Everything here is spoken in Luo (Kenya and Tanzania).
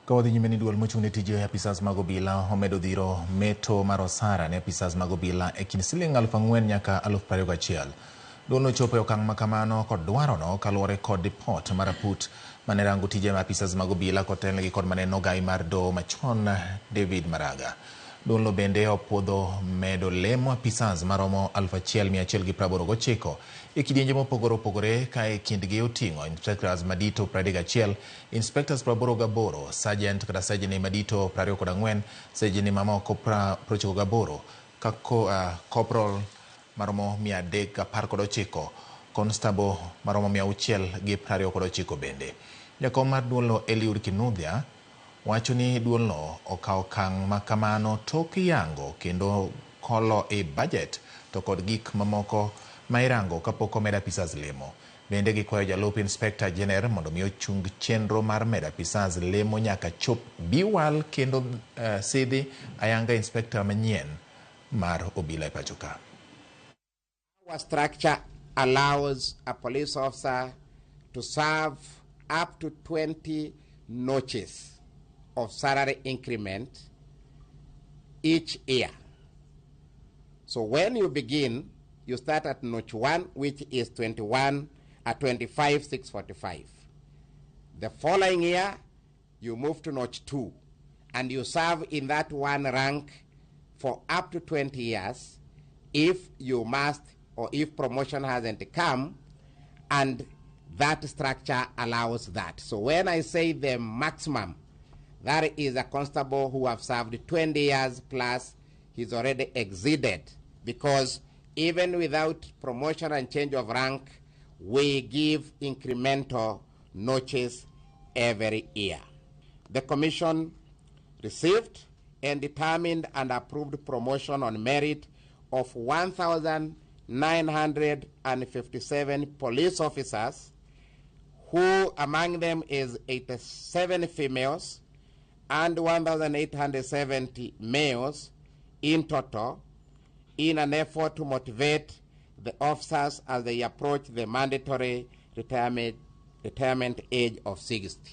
Ka wadhi nyime ni duol mochung' ne tije apisas mag obila omedo dhiro meto mar osara ne apisas mag obila e kind siling 4,000 nyaka 21,000. Duol nochopo e okang' ma kamano kod dwarono kaluwore kod ripot mar aput mane rango tije apisas mag obila kotelnegi kod mane en ogai mar doho machon David Maraga. Duolno bende opuodho medo lemo apisas maromo 1,189 e kidienje mopogore opogore ka e kindgi oting'o inspectors madito 31, inspectors 88, sergeant kata sejni madito 24, sejni mamoko 98, kako, corporal maromo 319, constable maromo 629 bende. Jakom mar duolno Eliud Kinuthia wacho ni duolno okawo okang' ma kamano tok yango kendo kolo e budget to kod gik mamoko ma irango kapok omed apisas lemo. Bende gikwayo jalup Inspector General mondo mi ochung chenro mar medo apisas lemo nyaka chop biwal kendo sidhi ayanga inspector manyien mar obila e pacho ka. Our structure allows a police officer to serve up to 20 notches of salary increment each year. So when you begin, you start at notch 1, which is 21 at 25,645. The following year, you move to notch 2, and you serve in that one rank for up to 20 years if you must or if promotion hasn't come, and that structure allows that. So when I say the maximum, that is a constable who have served 20 years plus, he's already exceeded, because even without promotion and change of rank, we give incremental notches every year. The Commission received and determined and approved promotion on merit of 1,957 police officers, who among them is 87 females and 1,870 males in total, in an effort to motivate the officers as they approach the mandatory retirement age of 60.